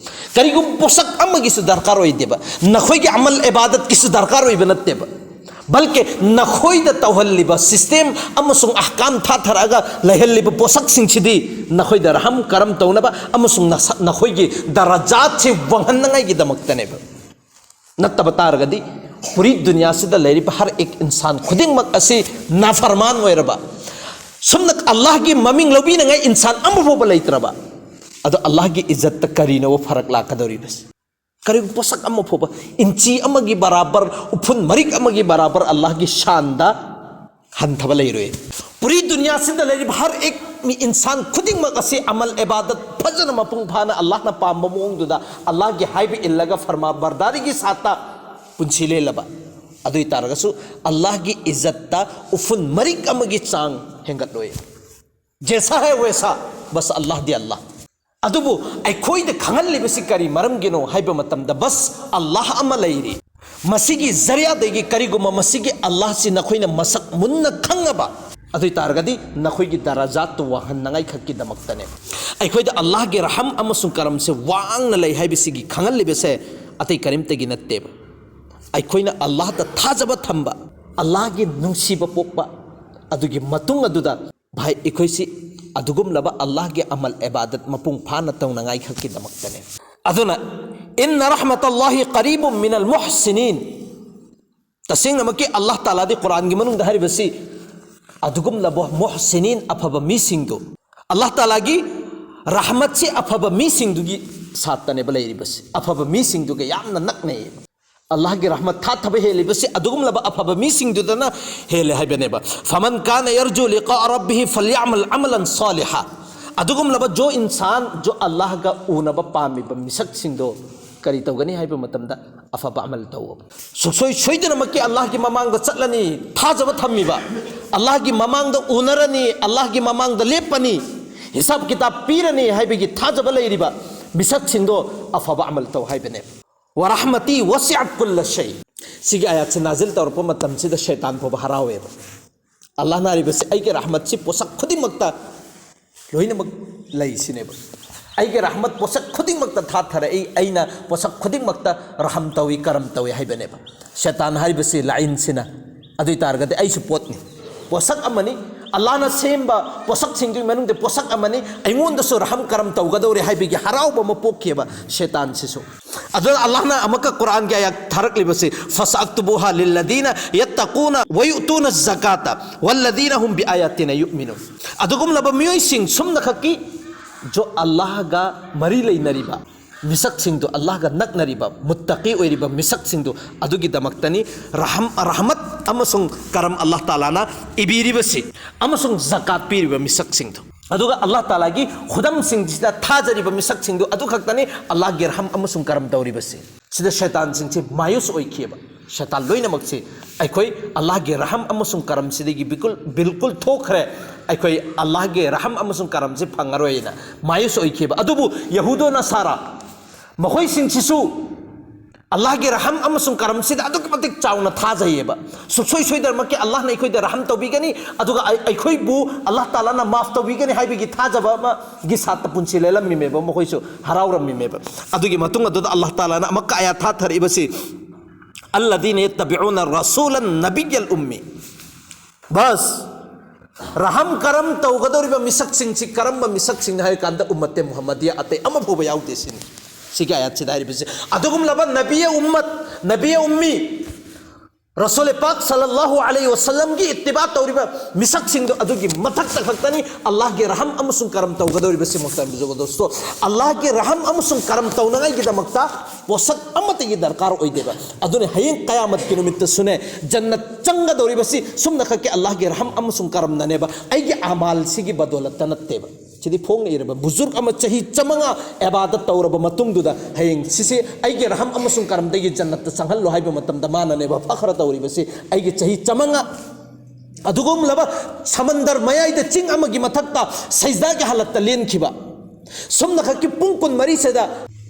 ꯀꯔꯤꯒꯨꯝꯕ ꯄꯣꯠꯁꯛ ꯑꯃꯒꯤꯁꯨ ꯗꯔꯀꯥꯔ ꯑꯣꯏꯗꯦꯕ, ꯅꯈꯣꯏꯒꯤ ꯑꯃꯜ ꯏꯕꯥꯗꯠꯀꯤꯁꯨ ꯗꯔꯀꯥꯔ ꯑꯣꯏꯕ ꯅꯠꯇꯦꯕ꯫ ꯕꯜꯀꯦ ꯅꯈꯣꯏꯗ ꯇꯧꯍꯜꯂꯤꯕ system ꯑꯃꯁꯨꯡ ꯑꯍꯀꯥꯝ ꯊꯥꯊꯔꯛꯑꯒ ꯂꯩꯍꯜꯂꯤꯕ ꯄꯣꯠꯁꯛꯁꯤꯡꯁꯤꯗꯤ ꯅꯈꯣꯏꯗ ꯔꯍꯝ ꯀꯔꯝ ꯇꯧꯅꯕ ꯑꯃꯁꯨꯡ ꯅꯁ-, ꯅꯈꯣꯏꯒꯤ ꯗꯔꯖꯥꯠꯁꯤ ꯋꯥꯡꯍꯟꯅꯉꯥꯏꯒꯤꯗꯃꯛꯇꯅꯦꯕ꯫ ꯅꯠꯇꯕ ꯇꯥꯔꯒꯗꯤ ꯄꯨꯔꯤ ꯗꯨꯅꯤꯌꯥꯁꯤꯗ ꯂꯩꯔꯤꯕ ꯍꯔ ꯑꯦꯛ ꯏꯟꯁꯥꯟ ꯈꯨꯗꯤꯡꯃꯛ ꯑꯁꯤ ꯅꯥꯐꯔꯃꯥꯟ ꯑꯣꯏꯔꯕ, ꯁꯨꯝꯅ ꯑꯜꯂꯥꯍꯒꯤ ꯃꯃꯤꯡ ꯂꯧꯕꯤꯅꯉꯥꯏ ꯏꯟꯁꯥꯟ ꯑꯃ ꯐꯥꯎꯕ ꯂꯩꯇ꯭ꯔꯕ, ꯑꯗꯣ ꯑꯜꯂꯥꯍꯒꯤ ꯏꯖꯠꯇ ꯀꯔꯤꯅꯣꯕ ꯐꯔꯛ ꯂꯥꯛꯀꯗꯧꯔꯤꯕꯁꯤ? ꯀꯔꯤꯒꯨꯝꯕ ꯄꯣꯠꯁꯛ ꯑꯃ ꯐꯥꯎꯕ, ꯏꯟꯆꯤ ꯑꯃꯒꯤ ꯕꯔꯥꯕꯔ, ꯎꯐꯨꯟ ꯃꯔꯤꯛ ꯑꯃꯒꯤ ꯕꯔꯥꯕꯔ ꯑꯜꯂꯥꯍꯒꯤ ꯁꯥꯟꯗ ꯍꯟꯊꯕ ꯂꯩꯔꯣꯏ꯫ ꯄꯨꯔꯤ ꯗꯨꯅꯤꯌꯥꯁꯤꯗ ꯂꯩꯔꯤꯕ ꯍꯔ ꯑꯦꯛ ꯃꯤ ꯏꯟꯁꯥꯟ ꯈꯨꯗꯤꯡꯃꯛ ꯑꯁꯤ ꯑꯃꯜ ꯏꯕꯥꯗꯠ ꯐꯖꯅ ꯃꯄꯨꯡ ꯐꯥꯅ ꯑꯜꯂꯥꯍꯅ ꯄꯥꯝꯕ ꯃꯑꯣꯡꯗꯨꯗ ꯑꯜꯂꯥꯍꯒꯤ ꯍꯥꯏꯕ ꯏꯜꯂꯒ ꯐꯔꯃꯥ ꯕꯔꯗꯥꯔꯤꯒꯤ ꯁꯥꯠꯇ ꯄꯨꯟꯁꯤ ꯂꯦꯜꯂꯕ, ꯑꯗꯨ ꯑꯣꯏ ꯇꯥꯔꯒꯁꯨ ꯑꯜꯂꯥꯍꯒꯤ ꯏꯖꯠꯇ ꯎꯐꯨꯟ ꯃꯔꯤꯛ ꯑꯃꯒꯤ ꯆꯥꯡ ꯍꯦꯟꯒꯠꯂꯣꯏ꯫ ꯖꯦꯁꯥ ꯍꯦ ꯋꯦꯁꯥ, ꯕꯁ ꯑꯜꯂꯥꯍꯗꯤ ꯑꯜꯂꯥꯍ꯫ ꯑꯗꯨꯕꯨ ꯑꯩꯈꯣꯏꯗ ꯈꯪꯍꯜꯂꯤꯕꯁꯤ ꯀꯔꯤ ꯃꯔꯝꯒꯤꯅꯣ ꯍꯥꯏꯕ ꯃꯇꯝꯗ, ꯕꯁ ꯑꯜꯂꯥꯍ ꯑꯃ ꯂꯩꯔꯤ꯫ ꯃꯁꯤꯒꯤ ꯖꯔꯤꯌꯥꯗꯒꯤ ꯀꯔꯤꯒꯨꯝꯕ ꯃꯁꯤꯒꯤ ꯑꯜꯂꯥꯍꯁꯤ ꯅꯈꯣꯏꯅ ꯃꯁꯛ ꯃꯨꯟꯅ ꯈꯪꯉꯕ, ꯑꯗꯨ ꯑꯣꯏ ꯇꯥꯔꯒꯗꯤ ꯅꯈꯣꯏꯒꯤ ꯗꯔꯖꯥꯠꯇꯨ ꯋꯥꯡꯍꯟꯅꯉꯥꯏ ꯈꯛꯀꯤꯗꯃꯛꯇꯅꯦ꯫ ꯑꯩꯈꯣꯏꯗ ꯑꯜꯂꯥꯍꯒꯤ ꯔꯍꯝ ꯑꯃꯁꯨꯡ ꯀꯔꯝꯁꯦ ꯋꯥꯡꯅ ꯂꯩ ꯍꯥꯏꯕꯁꯤꯒꯤ ꯈꯪꯍꯜꯂꯤꯕꯁꯦ ꯑꯇꯩ ꯀꯔꯤꯝꯇꯒꯤ ꯅꯠꯇꯦꯕ꯫ ꯑꯩꯈꯣꯏꯅ ꯑꯜꯂꯥꯍꯗ ꯊꯥꯖꯕ ꯊꯝꯕ, ꯑꯜꯂꯥꯍꯒꯤ ꯅꯨꯡꯁꯤꯕ ꯄꯣꯛꯄ, ꯑꯗꯨꯒꯤ ꯃꯇꯨꯡ ꯑꯗꯨꯗ ꯚꯥꯏ, ꯑꯩꯈꯣꯏꯁꯤ ꯑꯗꯨꯒꯨꯝꯂꯕ ꯑꯜꯂꯥꯍꯒꯤ ꯑꯃꯜ ꯏꯕꯥꯗꯠ ꯃꯄꯨꯡ ꯐꯥꯅ ꯇꯧꯅꯉꯥꯏ ꯈꯛꯀꯤꯗꯃꯛꯇꯅꯦ꯫ ꯑꯗꯨꯅ, "ꯏꯟꯅ ꯔꯍꯃꯇꯜꯂꯥꯍꯤ ꯀꯔꯤꯕꯨꯝ ꯃꯤꯅꯜ ꯃꯨꯍꯁꯤꯅꯤꯟ", ꯇꯁꯦꯡꯅꯃꯛꯀꯤ ꯑꯜꯂꯥꯍ ꯇꯥꯂꯥꯗꯤ ꯀꯨꯔꯥꯟꯒꯤ ꯃꯅꯨꯡꯗ ꯍꯥꯏꯔꯤꯕꯁꯤ ꯑꯗꯨꯒꯨꯝꯂꯕ ꯃꯨꯍꯁꯤꯅꯤꯟ, ꯑꯐꯕ ꯃꯤꯁꯤꯡꯗꯨ, ꯑꯜꯂꯥꯍ ꯇꯥꯂꯥꯒꯤ ꯔꯍꯃꯠꯁꯤ ꯑꯐꯕ ꯃꯤꯁꯤꯡꯗꯨꯒꯤ ꯁꯥꯠꯇꯅꯦꯕ ꯂꯩꯔꯤꯕꯁꯤ, ꯑꯐꯕ ꯃꯤꯁꯤꯡꯗꯨꯒ ꯌꯥꯝꯅ ꯅꯛꯅꯩꯌꯦꯕ꯫ ꯑꯜꯂꯥꯍꯒꯤ ꯔꯍꯃꯠ ꯊꯥꯊꯕ ꯍꯦꯜꯂꯤꯕꯁꯤ ꯑꯗꯨꯒꯨꯝꯂꯕ ꯑꯐꯕ ꯃꯤꯁꯤꯡꯗꯨꯗꯅ ꯍꯦꯜꯂꯦ ꯍꯥꯏꯕꯅꯦꯕ꯫ "ꯐꯃꯟ ꯀꯥꯅ ꯌꯔꯖꯨ ꯂꯤꯀꯥ ꯔꯕꯤꯍꯤ ꯐꯜꯌꯥꯃꯜ ꯑꯃꯂꯟ ꯁꯥꯂꯤꯍꯥ", ꯑꯗꯨꯒꯨꯝꯂꯕ ꯖꯣ ꯏꯟꯁꯥꯟ, ꯖꯣ ꯑꯜꯂꯥꯍꯒ ꯎꯅꯕ ꯄꯥꯝꯃꯤꯕ ꯃꯤꯁꯛꯁꯤꯡꯗꯣ ꯀꯔꯤ ꯇꯧꯒꯅꯤ ꯍꯥꯏꯕ ꯃꯇꯝꯗ ꯑꯐꯕ ꯑꯃꯜ ꯇꯧꯕ꯫ ꯁꯨꯡꯁꯣꯏ ꯁꯣꯏꯗꯅꯃꯛꯀꯤ ꯑꯜꯂꯥꯍꯒꯤ ꯃꯃꯥꯡꯗ ꯆꯠꯂꯅꯤ, ꯊꯥꯖꯕ ꯊꯝꯃꯤꯕ, ꯑꯜꯂꯥꯍꯒꯤ ꯃꯃꯥꯡꯗ ꯎꯅꯔꯅꯤ, ꯑꯜꯂꯥꯍꯒꯤ ꯃꯃꯥꯡꯗ ꯂꯦꯞꯄꯅꯤ, ꯍꯤꯁꯥꯕ ꯀꯤꯇꯥꯕ ꯄꯤꯔꯅꯤ ꯍꯥꯏꯕꯒꯤ ꯊꯥꯖꯕ ꯂꯩꯔꯤꯕ ꯃꯤꯁꯛꯁꯤꯡꯗꯣ ꯑꯐꯕ ꯑꯃꯜ ꯇꯧ ꯍꯥꯏꯕꯅꯦ꯫ "ꯋꯔꯍꯃꯇꯤ ꯋꯁꯤꯑꯠ ꯀꯨꯜꯂ ꯁꯩ"꯫ ꯁꯤꯒꯤ ꯑꯥꯌꯥꯠꯁꯦ ꯅꯥꯖꯤꯜ ꯇꯧꯔꯛꯄ ꯃꯇꯝꯁꯤꯗ ꯁꯩꯇꯥꯟ ꯐꯥꯎꯕ ꯍꯔꯥꯎꯋꯦꯕ꯫ ꯑꯜꯂꯥꯍꯅ ꯍꯥꯏꯔꯤꯕꯁꯤ, "ꯑꯩꯒꯤ ꯔꯍꯃꯠꯁꯤ ꯄꯣꯠꯁꯛ ꯈꯨꯗꯤꯡꯃꯛꯇ ꯂꯣꯏꯅꯃꯛ ꯂꯩ" ꯁꯤꯅꯦꯕ꯫ ꯑꯩꯒꯤ ꯔꯍꯃꯠ ꯄꯣꯠꯁꯛ ꯈꯨꯗꯤꯡꯃꯛꯇ ꯊꯥꯊꯔꯛꯏ, ꯑꯩꯅ ꯄꯣꯠꯁꯛ ꯈꯨꯗꯤꯡꯃꯛꯇ ꯔꯍꯝ ꯇꯧꯏ, ꯀꯔꯝ ꯇꯧꯏ ꯍꯥꯏꯕꯅꯦꯕ꯫ ꯁꯦꯇꯥꯟ ꯍꯥꯏꯔꯤꯕꯁꯤ ꯂꯥꯏꯟꯁꯤꯅ, ꯑꯗꯨ ꯑꯣꯏ ꯇꯥꯔꯒꯗꯤ ꯑꯩꯁꯨ ꯄꯣꯠꯅꯤ, ꯄꯣꯠꯁꯛ ꯑꯃꯅꯤ꯫ ꯑꯜꯂꯥꯍꯅ ꯁꯦꯝꯕ ꯄꯣꯠꯁꯛꯁꯤꯡꯗꯨꯒꯤ ꯃꯅꯨꯡꯗ ꯄꯣꯠꯁꯛ ꯑꯃꯅꯤ꯫ ꯑꯩꯉꯣꯟꯗꯁꯨ ꯔꯍꯝ ꯀꯔꯝ ꯇꯧꯒꯗꯧꯔꯦ ꯍꯥꯏꯕꯒꯤ ꯍꯔꯥꯎꯕ ꯑꯃ ꯄꯣꯛꯈꯤꯕ ꯁꯦꯇꯥꯟꯁꯤꯁꯨ꯫ ꯑꯗꯨꯅ ꯑꯜꯂꯥꯍꯅ ꯑꯃꯨꯛꯀ ꯀꯨꯔꯥꯟꯒꯤ ꯑꯥꯌꯥꯠ ꯊꯥꯔꯛꯂꯤꯕꯁꯤ, "ꯐꯁꯑꯛꯇꯨꯕꯨꯍꯥ ꯂꯤꯜꯂꯗꯤꯅ ꯌꯠꯇꯀꯨꯅ ꯋꯌꯨꯇꯨꯅ ꯖꯀꯥꯇ ꯋꯜꯂꯗꯤꯅ ꯍꯨꯝ ꯕꯤꯑꯥꯌꯥꯇꯤꯅ ꯌꯨꯑꯃꯤꯅꯨꯟ"꯫ ꯑꯗꯨꯒꯨꯝꯂꯕ ꯃꯤꯑꯣꯏꯁꯤꯡ ꯁꯨꯝꯅꯈꯛꯀꯤ ꯖꯣ ꯑꯜꯂꯥꯍꯒ ꯃꯔꯤ ꯂꯩꯅꯔꯤꯕ ꯃꯤꯁꯛꯁꯤꯡꯗꯨ, ꯑꯜꯂꯥꯍꯒ ꯅꯛꯅꯔꯤꯕ, ꯃꯨꯠꯇꯀꯤ ꯑꯣꯏꯔꯤꯕ ꯃꯤꯁꯛꯁꯤꯡꯗꯨ, ꯑꯗꯨꯒꯤꯗꯃꯛꯇꯅꯤ ꯔꯍꯝ, ꯔꯍꯃꯠ ꯑꯃꯁꯨꯡ ꯀꯔꯝ ꯑꯜꯂꯥꯍ ꯇꯥꯂꯥꯅ ꯏꯕꯤꯔꯤꯕꯁꯤ, ꯑꯃꯁꯨꯡ ꯖꯀꯥꯠ ꯄꯤꯔꯤꯕ ꯃꯤꯁꯛꯁꯤꯡꯗꯨ꯫ ꯑꯗꯨꯒ ꯑꯜꯂꯥꯍ ꯇꯥꯂꯥꯒꯤ ꯈꯨꯗꯝꯁꯤꯡꯁꯤꯗ ꯊꯥꯖꯔꯤꯕ ꯃꯤꯁꯛꯁꯤꯡꯗꯨ ꯑꯗꯨ ꯈꯛꯇꯅꯤ ꯑꯜꯂꯥꯍꯒꯤ ꯔꯍꯝ ꯑꯃꯁꯨꯡ ꯀꯔꯝ ꯇꯧꯔꯤꯕꯁꯤ꯫ ꯁꯤꯗ ꯁꯩꯇꯥꯟꯁꯤꯡꯁꯤ ꯃꯥꯌꯨꯁ ꯑꯣꯏꯈꯤꯑꯕ꯫ ꯁꯩꯇꯥꯟ ꯂꯣꯏꯅꯃꯛꯁꯤ ꯑꯩꯈꯣꯏ ꯑꯜꯂꯥꯍꯒꯤ ꯔꯍꯝ ꯑꯃꯁꯨꯡ ꯀꯔꯝꯁꯤꯗꯒꯤ ꯕꯤꯜꯀꯨꯜ, ꯕꯤꯜꯀꯨꯜ ꯊꯣꯛꯈ꯭ꯔꯦ, ꯑꯩꯈꯣꯏ ꯑꯜꯂꯥꯍꯒꯤ ꯔꯍꯝ ꯑꯃꯁꯨꯡ ꯀꯔꯝꯁꯤ ꯐꯪꯉꯔꯣꯏꯅ ꯃꯥꯌꯨꯁ ꯑꯣꯏꯈꯤꯑꯕ꯫ ꯑꯗꯨꯕꯨ ꯌꯍꯨꯗꯣ ꯅꯁꯥꯔꯥ ꯃꯈꯣꯏꯁꯤꯡꯁꯤꯁꯨ ꯑꯜꯂꯥꯍꯒꯤ ꯔꯍꯝ ꯑꯃꯁꯨꯡ ꯀꯔꯝꯁꯤꯗ ꯑꯗꯨꯛꯀꯤ ꯃꯇꯤꯛ ꯆꯥꯎꯅ ꯊꯥꯖꯩꯌꯦꯕ꯫ ꯁꯨꯡꯁꯣꯏ ꯁꯣꯏꯗꯅꯃꯛꯀꯤ ꯑꯜꯂꯥꯍꯅ ꯑꯩꯈꯣꯏꯗ ꯔꯍꯝ ꯇꯧꯕꯤꯒꯅꯤ, ꯑꯗꯨꯒ ꯑꯩ-, ꯑꯩꯈꯣꯏꯕꯨ ꯑꯜꯂꯥꯍ ꯇꯥꯂꯥꯅ ꯃꯥꯐ ꯇꯧꯕꯤꯒꯅꯤ ꯍꯥꯏꯕꯒꯤ ꯊꯥꯖꯕ ꯑꯃꯒꯤ ꯁꯥꯠꯇ ꯄꯨꯟꯁꯤ ꯂꯦꯜꯂꯝꯃꯤꯃꯦꯕ, ꯃꯈꯣꯏꯁꯨ ꯍꯔꯥꯎꯔꯝꯃꯤꯃꯦꯕ꯫ ꯑꯗꯨꯒꯤ ꯃꯇꯨꯡ ꯑꯗꯨꯗ ꯑꯜꯂꯥꯍ ꯇꯥꯂꯥꯅ ꯑꯃꯨꯛꯀ ꯑꯥꯌꯥꯠ ꯊꯥꯊꯔꯛꯏꯕꯁꯤ, "ꯑꯜꯂꯗꯤꯅ ꯌꯠꯇꯕꯤꯎꯅ ꯔꯁꯨꯂꯟ ꯅꯕꯤꯌꯜ ꯎꯝꯃꯤ"꯫ ꯕꯁ, ꯔꯍꯝ ꯀꯔꯝ ꯇꯧꯒꯗꯧꯔꯤꯕ ꯃꯤꯁꯛꯁꯤꯡꯁꯤ ꯀꯔꯝꯕ ꯃꯤꯁꯛꯁꯤꯡꯅꯤ ꯍꯥꯏꯔ ꯀꯥꯟꯗ, ꯎꯝꯃꯠꯇꯦ ꯃꯨꯍꯝꯃꯗꯤꯌꯥ ꯑꯇꯩ ꯑꯃ ꯐꯥꯎꯕ ꯌꯥꯎꯗꯦ ꯁꯤꯅꯤ꯫ ꯁꯤꯒꯤ ꯑꯥꯌꯥꯠꯁꯤꯗ ꯍꯥꯏꯔꯤꯕꯁꯤ꯫ ꯑꯗꯨꯒꯨꯝꯂꯕ ꯅꯕꯤꯌꯦ ꯎꯝꯃꯠ, ꯅꯕꯤꯌꯦ ꯎꯝꯃꯤ, ꯔꯁꯨꯜ ꯄꯥꯛ ꯁꯜꯂꯜꯂꯥꯍꯨ ꯑꯂꯩꯍꯤ ꯋꯁꯜꯂꯝꯒꯤ ꯏꯠꯇꯤꯕꯥ ꯇꯧꯔꯤꯕ ꯃꯤꯁꯛꯁꯤꯡꯗꯣ, ꯑꯗꯨꯒꯤ ꯃꯊꯛꯇ ꯈꯛꯇꯅꯤ ꯑꯜꯂꯥꯍꯒꯤ ꯔꯍꯝ ꯑꯃꯁꯨꯡ ꯀꯔꯝ ꯇꯧꯒꯗꯧꯔꯤꯕꯁꯤ꯫ ꯃꯨꯍꯇꯔꯝ ꯕꯨꯖꯨꯔꯒ ꯗꯣꯁꯇꯣ, ꯑꯜꯂꯥꯍꯒꯤ ꯔꯍꯝ ꯑꯃꯁꯨꯡ ꯀꯔꯝ ꯇꯧꯅꯉꯥꯏꯒꯤꯗꯃꯛꯇ ꯄꯣꯠꯁꯛ ꯑꯃꯠꯇꯒꯤ ꯗꯔꯀꯥꯔ ꯑꯣꯏꯗꯦꯕ꯫ ꯑꯗꯨꯅ ꯍꯌꯦꯡ ꯀꯌꯥꯃꯠꯀꯤ ꯅꯨꯃꯤꯠꯇꯁꯨꯅꯦ, ꯖꯟꯅꯠ ꯆꯪꯒꯗꯧꯔꯤꯕꯁꯤ ꯁꯨꯝꯅꯈꯛꯀꯤ ꯑꯜꯂꯥꯍꯒꯤ ꯔꯍꯝ ꯑꯃꯁꯨꯡ ꯀꯔꯝꯅꯅꯦꯕ, ꯑꯩꯒꯤ ꯑꯃꯥꯜꯁꯤꯒꯤ ꯕꯗꯣꯂꯠꯇ ꯅꯠꯇꯦꯕ꯫ ꯁꯤꯗꯤ ꯐꯣꯡꯅ ꯏꯔꯕ ꯕꯨꯖꯨꯔꯒ ꯑꯃ ꯆꯍꯤ ꯆꯥꯃꯉꯥ ꯏꯕꯥꯗꯠ ꯇꯧꯔꯕ ꯃꯇꯨꯡꯗꯨꯗ ꯍꯌꯦꯡ ꯁꯤꯁꯦ ꯑꯩꯒꯤ ꯔꯍꯝ ꯑꯃꯁꯨꯡ ꯀꯔꯝꯗꯒꯤ ꯖꯟꯅꯠꯇ ꯆꯪꯍꯜꯂꯣ ꯍꯥꯏꯕ ꯃꯇꯝꯗ ꯃꯥꯅꯅꯦꯕ ꯐꯈ꯭ꯔ ꯇꯧꯔꯤꯕꯁꯤ꯫ ꯑꯩꯒꯤ ꯆꯍꯤ ꯆꯥꯃꯉꯥ ꯑꯗꯨꯒꯨꯝꯂꯕ ꯁꯃꯟꯗꯔ ꯃꯌꯥꯏꯗ ꯆꯤꯡ ꯑꯃꯒꯤ ꯃꯊꯛꯇ ꯁꯩꯖꯗꯥꯒꯤ ꯍꯥꯂꯠꯇ ꯂꯦꯟꯈꯤꯕ, ꯁꯨꯝꯅꯈꯛꯀꯤ ꯄꯨꯡ ꯀꯨꯟꯃꯔꯤꯁꯤꯗ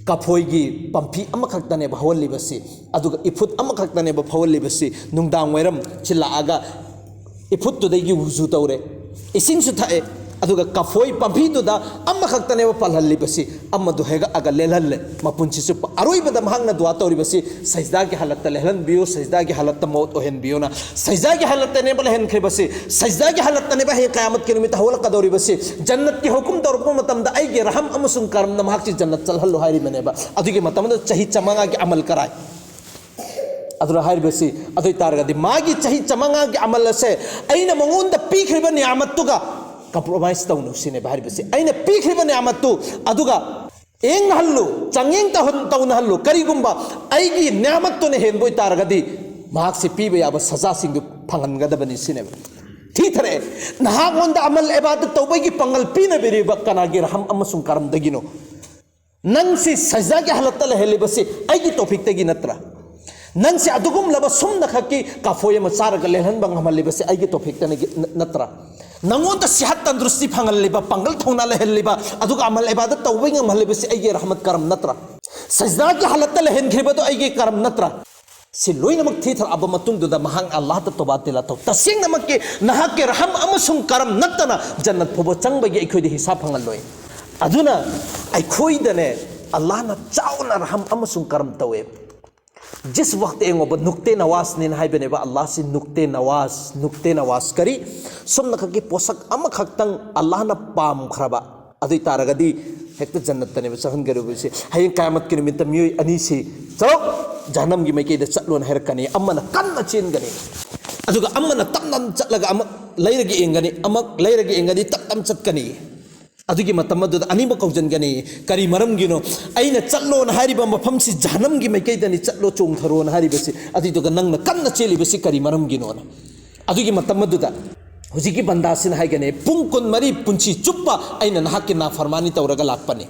ꯀꯐꯣꯏꯒꯤ ꯄꯥꯝꯕꯤ ꯑꯃꯈꯛꯇꯅꯦꯕ ꯍꯧꯍꯜꯂꯤꯕꯁꯤ꯫ ꯑꯗꯨꯒ ꯏꯐꯨꯠ ꯑꯃꯈꯛꯇꯅꯦꯕ ꯐꯧꯍꯜꯂꯤꯕꯁꯤ꯫ ꯅꯨꯡꯗꯥꯡ ꯋꯥꯏꯔꯝ ꯁꯤ ꯂꯥꯛꯑꯒ ꯏꯐꯨꯠꯇꯨꯗꯒꯤ ꯋꯨꯖꯨ ꯇꯧꯔꯦ, ꯏꯁꯤꯡꯁꯨ ꯊꯛꯑꯦ, ꯑꯗꯨꯒ ꯀꯐꯣꯏ ꯄꯥꯝꯕꯤꯗꯨꯗ ꯑꯃꯈꯛꯇꯅꯦꯕ ꯄꯥꯜꯍꯜꯂꯤꯕꯁꯤ, ꯑꯃꯗꯨ ꯍꯦꯛꯑꯒ ꯂꯦꯜꯍꯜꯂꯦ꯫ ꯃꯄꯨꯟꯁꯤ ꯆꯨꯞꯄ ꯑꯔꯣꯏꯕꯗ ꯃꯍꯥꯛꯅ ꯗꯨꯋꯥ ꯇꯧꯔꯤꯕꯁꯤ, "ꯁꯩꯖꯗꯥꯒꯤ ꯍꯥꯂꯠꯇ ꯂꯦꯜꯍꯟꯕꯤꯌꯨ, ꯁꯩꯖꯗꯥꯒꯤ ꯍꯥꯂꯠꯇ ꯃꯧꯠ ꯑꯣꯏꯍꯟꯕꯤꯌꯨꯅ"꯫ ꯁꯩꯖꯗꯥꯒꯤ ꯍꯥꯂꯠꯇꯅꯦꯕ ꯂꯩꯍꯟꯈ꯭ꯔꯤꯕꯁꯤ, ꯁꯩꯖꯗꯥꯒꯤ ꯍꯥꯂꯠꯇꯅꯦꯕ ꯍꯌꯦꯡ ꯀꯌꯥꯃꯠꯀꯤ ꯅꯨꯃꯤꯠꯇ ꯍꯧꯒꯠꯂꯛꯀꯗꯧꯔꯤꯕꯁꯤ꯫ ꯖꯟꯅꯠꯀꯤ ꯍꯨꯀꯨꯝ ꯇꯧꯔꯛꯄ ꯃꯇꯝꯗ ꯑꯩꯒꯤ ꯔꯍꯝ ꯑꯃꯁꯨꯡ ꯀꯔꯝꯅ ꯃꯍꯥꯛꯁꯤ ꯖꯟꯅꯠ ꯆꯠꯍꯜꯂꯨ ꯍꯥꯏꯔꯤꯕꯅꯦꯕ꯫ ꯑꯗꯨꯒꯤ ꯃꯇꯝꯗ ꯆꯍꯤ ꯆꯥꯃꯉꯥꯒꯤ ꯑꯃꯜ ꯀꯔꯥꯏ? ꯑꯗꯨꯅ ꯍꯥꯏꯔꯤꯕꯁꯤ, ꯑꯗꯨ ꯑꯣꯏ ꯇꯥꯔꯒꯗꯤ ꯃꯥꯒꯤ ꯆꯍꯤ ꯆꯥꯃꯉꯥꯒꯤ ꯑꯃꯜ ꯑꯁꯦ ꯑꯩꯅ ꯃꯉꯣꯟꯗ ꯄꯤꯈ꯭ꯔꯤꯕ ꯅꯤꯌꯥꯃꯠꯇꯨꯒ ꯀꯝꯄ꯭ꯔꯣꯃꯥꯏꯁ ꯇꯧꯅꯨ ꯁꯤꯅꯦꯕ ꯍꯥꯏꯔꯤꯕꯁꯤ꯫ ꯑꯩꯅ ꯄꯤꯈ꯭ꯔꯤꯕ ꯅꯤꯌꯥꯃꯠꯇꯨ ꯑꯗꯨꯒ ꯌꯦꯡꯅꯍꯜꯂꯨ, ꯆꯥꯡꯌꯦꯡ ꯇꯧꯍꯟ-, ꯇꯧꯅꯍꯜꯂꯨ꯫ ꯀꯔꯤꯒꯨꯝꯕ ꯑꯩꯒꯤ ꯅꯤꯌꯥꯃꯠꯇꯨꯅ ꯍꯦꯟꯕ ꯑꯣꯏꯇꯥꯔꯒꯗꯤ, ꯃꯍꯥꯛꯁꯤ ꯄꯤꯕ ꯌꯥꯕ ꯁꯖꯥꯁꯤꯡꯗꯨ ꯐꯪꯍꯟꯒꯗꯕꯅꯤ ꯁꯤꯅꯦꯕ꯫ ꯊꯤꯊꯔꯛꯑꯦ, ꯅꯍꯥꯛꯉꯣꯟꯗ ꯑꯃꯜ ꯑꯦꯕꯥꯗꯠ ꯇꯧꯕꯒꯤ ꯄꯥꯡꯒꯜ ꯄꯤꯅꯕꯤꯔꯤꯕ ꯀꯅꯥꯒꯤ ꯔꯍꯝ ꯑꯃꯁꯨꯡ ꯀꯔꯝꯗꯒꯤꯅꯣ? ꯅꯪꯁꯤ ꯁꯖꯥꯒꯤ ꯍꯥꯂꯠꯇ ꯂꯩꯍꯜꯂꯤꯕꯁꯤ ꯑꯩꯒꯤ ꯇꯣꯐꯤꯛꯇꯒꯤ ꯅꯠꯇ꯭ꯔꯥ? ꯅꯪꯁꯤ ꯑꯗꯨꯒꯨꯝꯂꯕ ꯁꯨꯝꯅꯈꯛꯀꯤ ꯀꯐꯣꯏ ꯑꯃ ꯆꯥꯔꯒ ꯂꯦꯜꯍꯟꯕ ꯉꯝꯍꯜꯂꯤꯕꯁꯤ ꯑꯩꯒꯤ ꯇꯣꯐꯤꯛꯇꯅꯒꯤ ꯅ-, ꯅꯠꯇ꯭ꯔꯥ? ꯅꯪꯉꯣꯟꯗ ꯁꯤꯍꯠ ꯇꯟꯗ꯭ꯔꯨꯁꯇꯤ ꯐꯪꯍꯜꯂꯤꯕ, ꯄꯥꯡꯒꯜ ꯊꯧꯅꯥ ꯂꯩꯍꯜꯂꯤꯕ, ꯑꯗꯨꯒ ꯑꯃꯜ ꯏꯕꯥꯗꯠ ꯇꯧꯕ ꯉꯝꯍꯜꯂꯤꯕꯁꯤ ꯑꯩꯒꯤ ꯔꯍꯃꯠ ꯀꯔꯝ ꯅꯠꯇ꯭ꯔꯥ? ꯁꯖꯗꯥꯒꯤ ꯍꯥꯂꯠꯇ ꯂꯩꯍꯟꯈ꯭ꯔꯤꯕꯗꯣ ꯑꯩꯒꯤ ꯀꯔꯝ ꯅꯠꯇ꯭ꯔꯥ? ꯁꯤ ꯂꯣꯏꯅꯃꯛ ꯊꯤꯊꯔꯛꯑꯕ ꯃꯇꯨꯡꯗꯨꯗ ꯃꯍꯥꯛꯅ ꯑꯜꯂꯥꯍꯗ ꯇꯣꯕꯥ ꯇꯤꯂꯥ ꯇꯧ꯫ ꯇꯁꯦꯡꯅꯃꯛꯀꯤ ꯅꯍꯥꯛꯀꯤ ꯔꯍꯝ ꯑꯃꯁꯨꯡ ꯀꯔꯝ ꯅꯠꯇꯅ ꯖꯟꯅꯠ ꯐꯥꯎꯕ ꯆꯪꯕꯒꯤ ꯑꯩꯈꯣꯏꯗ ꯍꯤꯁꯥꯕ ꯐꯪꯍꯜꯂꯣꯏ꯫ ꯑꯗꯨꯅ ꯑꯩꯈꯣꯏꯗꯅꯦ ꯑꯜꯂꯥꯍꯅ ꯆꯥꯎꯅ ꯔꯍꯝ ꯑꯃꯁꯨꯡ ꯀꯔꯝ ꯇꯧꯋꯦ꯫ ꯖꯤꯁ ꯋꯥꯛꯇ ꯌꯦꯡꯉꯣꯕ, ꯅꯨꯛꯇꯦ ꯅꯋꯥꯖꯅꯦꯅ ꯍꯥꯏꯕꯅꯦꯕ ꯑꯜꯂꯥꯍꯁꯤ꯫ ꯅꯨꯛꯇꯦ ꯅꯋꯥꯖ, ꯅꯨꯛꯇꯦ ꯅꯋꯥꯖ ꯀꯔꯤ? ꯁꯨꯝꯅꯈꯛꯀꯤ ꯄꯣꯠꯁꯛ ꯑꯃꯈꯛꯇꯪ ꯑꯜꯂꯥꯍꯅ ꯄꯥꯝꯈ꯭ꯔꯕ ꯑꯗꯨ ꯑꯣꯏ ꯇꯥꯔꯒꯗꯤ ꯍꯦꯛꯇ ꯖꯟꯅꯠꯇꯅꯦꯕ ꯆꯪꯍꯟꯒꯗꯧꯕꯁꯦ꯫ ꯍꯌꯦꯡ ꯀꯌꯥꯃꯠꯀꯤ ꯅꯨꯃꯤꯠꯇ ꯃꯤꯑꯣꯏ ꯑꯅꯤꯁꯤ, "ꯆꯠꯂꯣ, ꯖꯍꯟꯅꯝꯒꯤ ꯃꯥꯏꯀꯩꯗ ꯆꯠꯂꯣꯅ" ꯍꯥꯏꯔꯛꯀꯅꯤ, ꯑꯃꯅ ꯀꯟꯅ ꯆꯦꯟꯒꯅꯤ, ꯑꯗꯨꯒ ꯑꯃꯅ ꯇꯞꯅ ꯆꯠꯂꯒ ꯑꯃꯨꯛ ꯂꯩꯔꯒ ꯌꯦꯡꯒꯅꯤ, ꯑꯃꯨꯛ ꯂꯩꯔꯒ ꯌꯦꯡꯒꯅꯤ, ꯇꯞ ꯇꯞ ꯆꯠꯀꯅꯤ꯫ ꯑꯗꯨꯒꯤ ꯃꯇꯝ ꯑꯗꯨꯗ ꯑꯅꯤꯃꯛ ꯀꯧꯁꯤꯟꯒꯅꯤ꯫ ꯀꯔꯤ ꯃꯔꯝꯒꯤꯅꯣ? ꯑꯩꯅ ꯆꯠꯂꯣꯅ ꯍꯥꯏꯔꯤꯕ ꯃꯐꯝꯁꯤ ꯖꯍꯟꯅꯝꯒꯤ ꯃꯥꯏꯀꯩꯗꯅꯤ, ꯆꯠꯂꯣ, ꯆꯣꯡꯊꯔꯣꯅ ꯍꯥꯏꯔꯤꯕꯁꯤ, ꯑꯗꯨꯏꯗꯨꯒ ꯅꯪꯅ ꯀꯟꯅ ꯆꯦꯜꯂꯤꯕꯁꯤ ꯀꯔꯤ ꯃꯔꯝꯒꯤꯅꯣꯅ? ꯑꯗꯨꯒꯤ ꯃꯇꯝ ꯑꯗꯨꯗ ꯍꯧꯖꯤꯛꯀꯤ ꯕꯟꯗꯥꯁꯤꯅ ꯍꯥꯏꯒꯅꯤ, "ꯄꯨꯡ ꯀꯨꯟꯃꯔꯤ ꯄꯨꯟꯁꯤ ꯆꯨꯞꯄ ꯑꯩꯅ ꯅꯍꯥꯛꯀꯤ ꯅꯥꯐꯔꯃꯥꯅꯤ ꯇꯧꯔꯒ ꯂꯥꯛꯄꯅꯤ,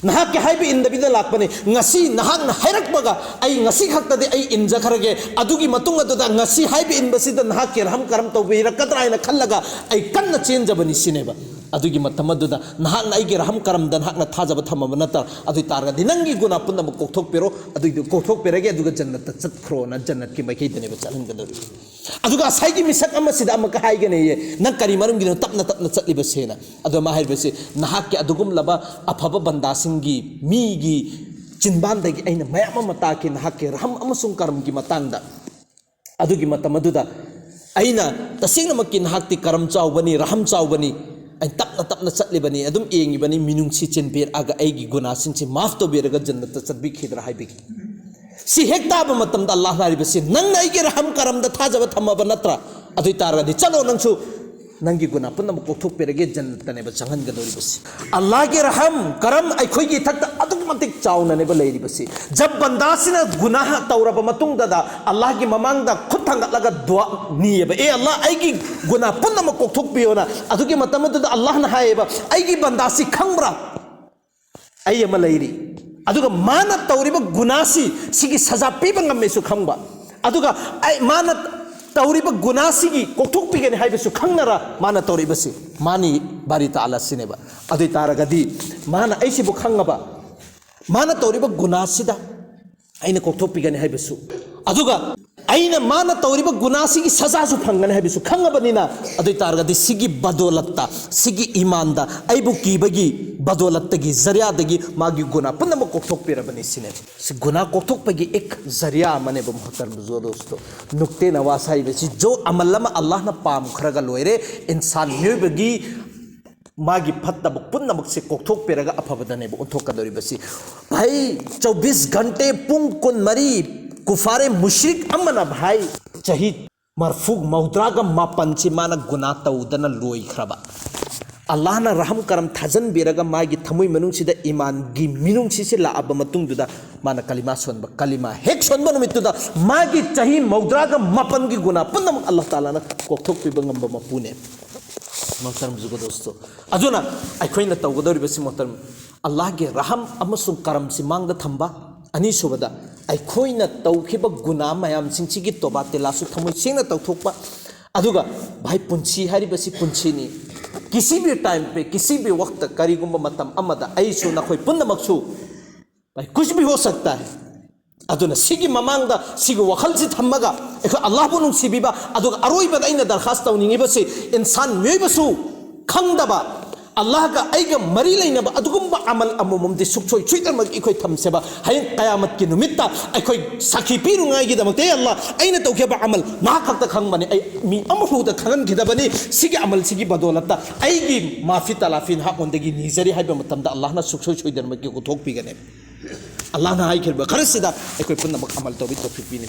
ꯅꯍꯥꯛꯀꯤ ꯍꯥꯏꯕ ꯏꯟꯗꯕꯤꯗ ꯂꯥꯛꯄꯅꯤ꯫ ꯉꯁꯤ ꯅꯍꯥꯛꯅ ꯍꯥꯏꯔꯛꯄꯒ ꯑꯩ ꯉꯁꯤ ꯈꯛꯇꯗꯤ ꯑꯩ ꯏꯟꯖꯈ꯭ꯔꯒꯦ꯫ ꯑꯗꯨꯒꯤ ꯃꯇꯨꯡ ꯑꯗꯨꯗ ꯉꯁꯤ ꯍꯥꯏꯕ ꯏꯟꯕꯁꯤꯗ ꯅꯍꯥꯛꯀꯤ ꯔꯍꯝ ꯀꯔꯝ ꯇꯧꯕꯤꯔꯛꯀꯗ꯭ꯔꯥ ꯍꯥꯏꯅ ꯈꯜꯂꯒ ꯑꯩ ꯀꯟꯅ ꯆꯦꯟꯖꯕꯅꯤ" ꯁꯤꯅꯦꯕ꯫ ꯑꯗꯨꯒꯤ ꯃꯇꯝ ꯑꯗꯨꯗ ꯅꯍꯥꯛꯅ ꯑꯩꯒꯤ ꯔꯍꯝ ꯀꯔꯝꯗ ꯅꯍꯥꯛꯅ ꯊꯥꯖꯕ ꯊꯝꯃꯕ ꯅꯠꯇ꯭ꯔꯥ? ꯑꯗꯨ ꯑꯣꯏ ꯇꯥꯔꯒꯗꯤ ꯅꯪꯒꯤ ꯒꯨꯅꯥ ꯄꯨꯝꯅꯃꯛ ꯀꯣꯛꯊꯣꯛꯄꯤꯔꯣ, ꯑꯗꯨꯏꯗꯨ ꯀꯣꯛꯊꯣꯛꯄꯤꯔꯒꯦ, ꯑꯗꯨꯒ ꯖꯟꯅꯠꯇ ꯆꯠꯈ꯭ꯔꯣꯅ ꯖꯟꯅꯠꯀꯤ ꯃꯥꯏꯀꯩꯗꯅꯦꯕ ꯆꯠꯍꯟꯒꯗꯧꯔꯤꯕ꯫ ꯑꯗꯨꯒ ꯉꯁꯥꯏꯒꯤ ꯃꯤꯁꯛ ꯑꯃꯁꯤꯗ ꯑꯃꯨꯛꯀ ꯍꯥꯏꯒꯅꯦꯌꯦ, "ꯅꯪ ꯀꯔꯤ ꯃꯔꯝꯒꯤꯅꯣ ꯇꯞꯅ ꯇꯞꯅ ꯆꯠꯂꯤꯕꯁꯦꯅ?" ꯑꯗꯣ ꯃꯥ ꯍꯥꯏꯔꯤꯕꯁꯤ, "ꯅꯍꯥꯛꯀꯤ ꯑꯗꯨꯒꯨꯝꯂꯕ ꯑꯐꯕ ꯕꯟꯗꯥꯁꯤꯡꯒꯤ, ꯃꯤꯒꯤ ꯆꯤꯟꯕꯥꯟꯗꯒꯤ ꯑꯩꯅ ꯃꯌꯥꯝ ꯑꯃ ꯇꯥꯈꯤ ꯅꯍꯥꯛꯀꯤ ꯔꯍꯝ ꯑꯃꯁꯨꯡ ꯀꯔꯝꯒꯤ ꯃꯇꯥꯡꯗ꯫ ꯑꯗꯨꯒꯤ ꯃꯇꯝ ꯑꯗꯨꯗ ꯑꯩꯅ ꯇꯁꯦꯡꯅꯃꯛꯀꯤ ꯅꯍꯥꯛꯇꯤ ꯀꯔꯝ ꯆꯥꯎꯕꯅꯤ, ꯔꯍꯝ ꯆꯥꯎꯕꯅꯤ, ꯑꯩ ꯇꯞꯅ ꯇꯞꯅ ꯆꯠꯂꯤꯕꯅꯤ, ꯑꯗꯨꯝ ꯌꯦꯡꯉꯤꯕꯅꯤ, ꯃꯤꯅꯨꯡꯁꯤ ꯆꯦꯟꯕꯤꯔꯛꯑꯒ ꯑꯩꯒꯤ ꯒꯨꯅꯥꯁꯤꯡꯁꯤ ꯃꯥꯐ ꯇꯧꯕꯤꯔꯒ ꯖꯟꯅꯠꯇ ꯆꯠꯄꯤꯈꯤꯗ꯭ꯔꯥ?" ꯍꯥꯏꯕꯤꯈꯤ꯫ ꯁꯤ ꯍꯦꯛ ꯇꯥꯕ ꯃꯇꯝꯗ ꯑꯜꯂꯥꯍꯅ ꯍꯥꯏꯔꯤꯕꯁꯤ, "ꯅꯪꯅ ꯑꯩꯒꯤ ꯔꯍꯝ ꯀꯔꯝꯗ ꯊꯥꯖꯕ ꯊꯝꯃꯕ ꯅꯠꯇ꯭ꯔꯥ? ꯑꯗꯨ ꯑꯣꯏ ꯇꯥꯔꯒꯗꯤ ꯆꯠꯂꯣ ꯅꯪꯁꯨ, ꯅꯪꯒꯤ ꯒꯨꯅꯥ ꯄꯨꯝꯅꯃꯛ ꯀꯣꯛꯊꯣꯛꯄꯤꯔꯒꯦ, ꯖꯟꯅꯠꯇꯅꯦꯕ ꯆꯪꯍꯟꯒꯗꯧꯔꯤꯕꯁꯤ꯫" ꯑꯜꯂꯥꯍꯒꯤ ꯔꯍꯝ ꯀꯔꯝ ꯑꯩꯈꯣꯏꯒꯤ ꯏꯊꯛꯇ ꯑꯗꯨꯛꯀꯤ ꯃꯇꯤꯛ ꯆꯥꯎꯅꯅꯦꯕ ꯂꯩꯔꯤꯕꯁꯤ꯫ ꯖꯕ ꯕꯟꯗꯥꯁꯤꯅ ꯒꯨꯅꯥꯍ ꯇꯧꯔꯕ ꯃꯇꯨꯡꯗꯗ ꯑꯜꯂꯥꯍꯒꯤ ꯃꯃꯥꯡꯗ ꯈꯨꯠ ꯊꯥꯡꯒꯠꯂꯒ ꯗꯨꯋꯥ ꯅꯤꯌꯦꯕ, "ꯑꯦ ꯑꯜꯂꯥꯍ, ꯑꯩꯒꯤ ꯒꯨꯅꯥ ꯄꯨꯝꯅꯃꯛ ꯀꯣꯛꯊꯣꯛꯄꯤꯌꯣꯅ꯫" ꯑꯗꯨꯒꯤ ꯃꯇꯝ ꯑꯗꯨꯗ ꯑꯜꯂꯥꯍꯅ ꯍꯥꯏꯌꯦꯕ, "ꯑꯩꯒꯤ ꯕꯟꯗꯥꯁꯤ ꯈꯪꯕ꯭ꯔꯥ? ꯑꯩ ꯑꯃ ꯂꯩꯔꯤ, ꯑꯗꯨꯒ ꯃꯥꯅ ꯇꯧꯔꯤꯕ ꯒꯨꯅꯥꯁꯤ, ꯁꯤꯒꯤ ꯁꯖꯥ ꯄꯤꯕ ꯉꯝꯃꯦꯁꯨ ꯈꯪꯕ, ꯑꯗꯨꯒ ꯑꯩ, ꯃꯥꯅ ꯇꯧꯔꯤꯕ ꯒꯨꯅꯥꯁꯤꯒꯤ ꯀꯣꯛꯊꯣꯛꯄꯤꯒꯅꯤ ꯍꯥꯏꯕꯁꯨ ꯈꯪꯅꯔ ꯃꯥꯅ ꯇꯧꯔꯤꯕꯁꯤ, ꯃꯥꯅꯤ ꯕꯥꯔꯤ ꯇꯥꯂꯥ ꯁꯤꯅꯦꯕ꯫ ꯑꯗꯨ ꯑꯣꯏ ꯇꯥꯔꯒꯗꯤ ꯃꯥꯅ ꯑꯩꯁꯤꯕꯨ ꯈꯪꯉꯕ, ꯃꯥꯅ ꯇꯧꯔꯤꯕ ꯒꯨꯅꯥꯁꯤꯗ ꯑꯩꯅ ꯀꯣꯛꯊꯣꯛꯄꯤꯒꯅꯤ ꯍꯥꯏꯕꯁꯨ, ꯑꯗꯨꯒ ꯑꯩꯅ ꯃꯥꯅ ꯇꯧꯔꯤꯕ ꯒꯨꯅꯥꯁꯤꯒꯤ ꯁꯖꯥꯁꯨ ꯐꯪꯒꯅꯤ ꯍꯥꯏꯕꯁꯨ ꯈꯪꯉꯕꯅꯤꯅ, ꯑꯗꯨ ꯑꯣꯏ ꯇꯥꯔꯒꯗꯤ ꯁꯤꯒꯤ ꯕꯗꯣꯂꯠꯇ, ꯁꯤꯒꯤ ꯏꯃꯥꯟꯗ ꯑꯩꯕꯨ ꯀꯤꯕꯒꯤ ꯕꯗꯣꯂꯠꯇꯒꯤ, ꯖꯔꯤꯌꯥꯗꯒꯤ ꯃꯥꯒꯤ ꯒꯨꯅꯥ ꯄꯨꯝꯅꯃꯛ ꯀꯣꯛꯊꯣꯛꯄꯤꯔꯕꯅꯤ ꯁꯤꯅꯦ꯫ ꯁꯤ ꯒꯨꯅꯥ ꯀꯣꯛꯊꯣꯛꯄꯒꯤ ꯑꯦꯛ ꯖꯔꯤꯌꯥ ꯑꯃꯅꯦꯕ, ꯃꯨꯍꯇꯔꯝ ꯗꯣꯁꯇꯣ꯫ ꯅꯨꯛꯇꯦ ꯅꯋꯥꯁ ꯍꯥꯏꯔꯤꯕꯁꯤ ꯖꯣ ꯑꯃꯜ ꯑꯃ ꯑꯜꯂꯥꯍꯅ ꯄꯥꯝꯈ꯭ꯔꯒ ꯂꯣꯏꯔꯦ꯫ ꯏꯟꯁꯥꯟ ꯃꯤꯑꯣꯏꯕꯒꯤ ꯃꯥꯒꯤ ꯐꯠꯇꯕ ꯄꯨꯝꯅꯃꯛꯁꯦ ꯀꯣꯛꯊꯣꯛꯄꯤꯔꯒ ꯑꯐꯕꯗꯅꯦꯕ ꯑꯣꯟꯊꯣꯛꯀꯗꯧꯔꯤꯕꯁꯤ꯫ ꯚꯥꯏ, ꯆꯧꯕꯤꯁ ꯘꯟꯇꯦ, ꯄꯨꯡ ꯀꯨꯟꯃꯔꯤ, ꯀꯨꯐꯥꯔꯦ ꯃꯨꯁ꯭ꯔꯤꯛ ꯑꯃꯅ, ꯚꯥꯏ, ꯆꯍꯤ ꯃꯔꯐꯨ, ꯃꯧꯗ꯭ꯔꯥꯒ ꯃꯥꯄꯟꯁꯤ ꯃꯥꯅ ꯒꯨꯅꯥ ꯇꯧꯗꯅ ꯂꯣꯏꯈ꯭ꯔꯕ꯫ ꯑꯜꯂꯥꯍꯅ ꯔꯍꯝ ꯀꯔꯝ ꯊꯥꯖꯟꯕꯤꯔꯒ ꯃꯥꯒꯤ ꯊꯃꯣꯏ ꯃꯅꯨꯡꯁꯤꯗ ꯏꯃꯥꯟꯒꯤ ꯃꯤꯅꯨꯡꯁꯤꯁꯤ ꯂꯥꯛꯑꯕ ꯃꯇꯨꯡꯗꯨꯗ ꯃꯥꯅ ꯀꯂꯤꯃꯥ ꯁꯣꯟꯕ, ꯀꯂꯤꯃꯥ ꯍꯦꯛ ꯁꯣꯟꯕ ꯅꯨꯃꯤꯠꯇꯨꯗ ꯃꯥꯒꯤ ꯆꯍꯤ ꯃꯧꯗ꯭ꯔꯥꯒ ꯃꯥꯄꯟꯒꯤ ꯒꯨꯅꯥ ꯄꯨꯝꯅꯃꯛ ꯑꯜꯂꯥꯍ ꯇꯥꯂꯥꯅ ꯀꯣꯛꯊꯣꯛꯄꯤꯕ ꯉꯝꯕ ꯃꯄꯨꯅꯦ꯫ ꯃꯣꯍꯇꯔꯝ ꯖꯨꯒꯗꯣꯁꯇꯣ꯫ ꯑꯗꯨꯅ ꯑꯩꯈꯣꯏꯅ ꯇꯧꯒꯗꯧꯔꯤꯕꯁꯤ, ꯃꯣꯍꯇꯔꯝ, ꯑꯜꯂꯥꯍꯒꯤ ꯔꯍꯝ ꯑꯃꯁꯨꯡ ꯀꯔꯝꯁꯤ ꯃꯥꯡꯗ ꯊꯝꯕ꯫ ꯑꯅꯤꯁꯨꯕꯗ, ꯑꯩꯈꯣꯏꯅ ꯇꯧꯈꯤꯕ ꯒꯨꯅꯥ ꯃꯌꯥꯝꯁꯤꯡꯁꯤꯒꯤ ꯇꯣꯕꯥ ꯇꯤꯂꯥꯁꯨ ꯊꯃꯣꯏ ꯁꯦꯡꯅ ꯇꯧꯊꯣꯛꯄ꯫ ꯑꯗꯨꯒ, ꯚꯥꯏ, ꯄꯨꯟꯁꯤ ꯍꯥꯏꯔꯤꯕꯁꯤ ꯄꯨꯟꯁꯤꯅꯤ꯫ ꯀꯤꯁꯤ ꯚꯤ ꯇꯥꯏꯝ ꯄꯦ, ꯀꯤꯁꯤ ꯚꯤ ꯋꯛꯇ, ꯀꯔꯤꯒꯨꯝꯕ ꯃꯇꯝ ꯑꯃꯗ ꯑꯩꯁꯨ, ꯅꯈꯣꯏ ꯄꯨꯝꯅꯃꯛꯁꯨ, ꯚꯥꯏ, ꯀꯨꯁ ꯚꯤ ꯍꯣ ꯁꯛꯇꯥ ꯍꯥꯏ꯫ ꯑꯗꯨꯅ ꯁꯤꯒꯤ ꯃꯃꯥꯡꯗ ꯁꯤꯒꯤ ꯋꯥꯈꯜꯁꯤ ꯊꯝꯃꯒ ꯑꯩꯈꯣꯏ ꯑꯜꯂꯥꯍꯕꯨ ꯅꯨꯡꯁꯤꯕꯤꯕ, ꯑꯗꯨꯒ ꯑꯔꯣꯏꯕꯗ ꯑꯩꯅ ꯗꯔꯈꯥꯁ ꯇꯧꯅꯤꯡꯉꯤꯕꯁꯤ, ꯏꯟꯁꯥꯟ ꯃꯤꯑꯣꯏꯕꯁꯨ ꯈꯪꯗꯕ, ꯑꯜꯂꯥꯍꯒ ꯑꯩꯒ ꯃꯔꯤ ꯂꯩꯅꯕ ꯑꯗꯨꯒꯨꯝꯕ ꯑꯃꯜ ꯑꯃꯃꯝꯗꯤ ꯁꯨꯡꯁꯣꯏ ꯁꯣꯏꯗꯅꯃꯛ ꯑꯩꯈꯣꯏ ꯊꯝꯁꯦꯕ꯫ ꯍꯌꯦꯡ ꯀꯌꯥꯃꯠꯀꯤ ꯅꯨꯃꯤꯠꯇ ꯑꯩꯈꯣꯏ ꯁꯥꯈꯤ ꯄꯤꯔꯨꯉꯥꯏꯒꯤꯗꯃꯛꯇ, "ꯑꯦ ꯑꯜꯂꯥꯍ, ꯑꯩꯅ ꯇꯧꯈꯤꯕ ꯑꯃꯜ ꯃꯍꯥꯛ ꯈꯛꯇ ꯈꯪꯕꯅꯤ, ꯑꯩ ꯃꯤ ꯑꯃꯐꯥꯎꯗ ꯈꯪꯍꯟꯈꯤꯗꯕꯅꯤ꯫ ꯁꯤꯒꯤ ꯑꯃꯜꯁꯤꯒꯤ ꯕꯗꯣꯂꯠꯇ ꯑꯩꯒꯤ ꯃꯥꯐꯤ ꯇꯂꯥꯐꯤ ꯅꯍꯥꯛꯉꯣꯟꯗꯒꯤ ꯅꯤꯖꯔꯤ" ꯍꯥꯏꯕ ꯃꯇꯝꯗ ꯑꯜꯂꯥꯍꯅ ꯁꯨꯡꯁꯣꯏ ꯁꯣꯏꯗꯅꯃꯛꯀꯤ ꯎꯊꯣꯛꯄꯤꯒꯅꯤ꯫ ꯑꯜꯂꯥꯍꯅ ꯍꯥꯏꯈꯤꯕ ꯈꯔꯁꯤꯗ ꯑꯩꯈꯣꯏ ꯄꯨꯝꯅꯃꯛ ꯑꯃꯜ ꯇꯧꯕꯤ ꯇꯧꯐꯤꯛ ꯄꯤꯅꯤ꯫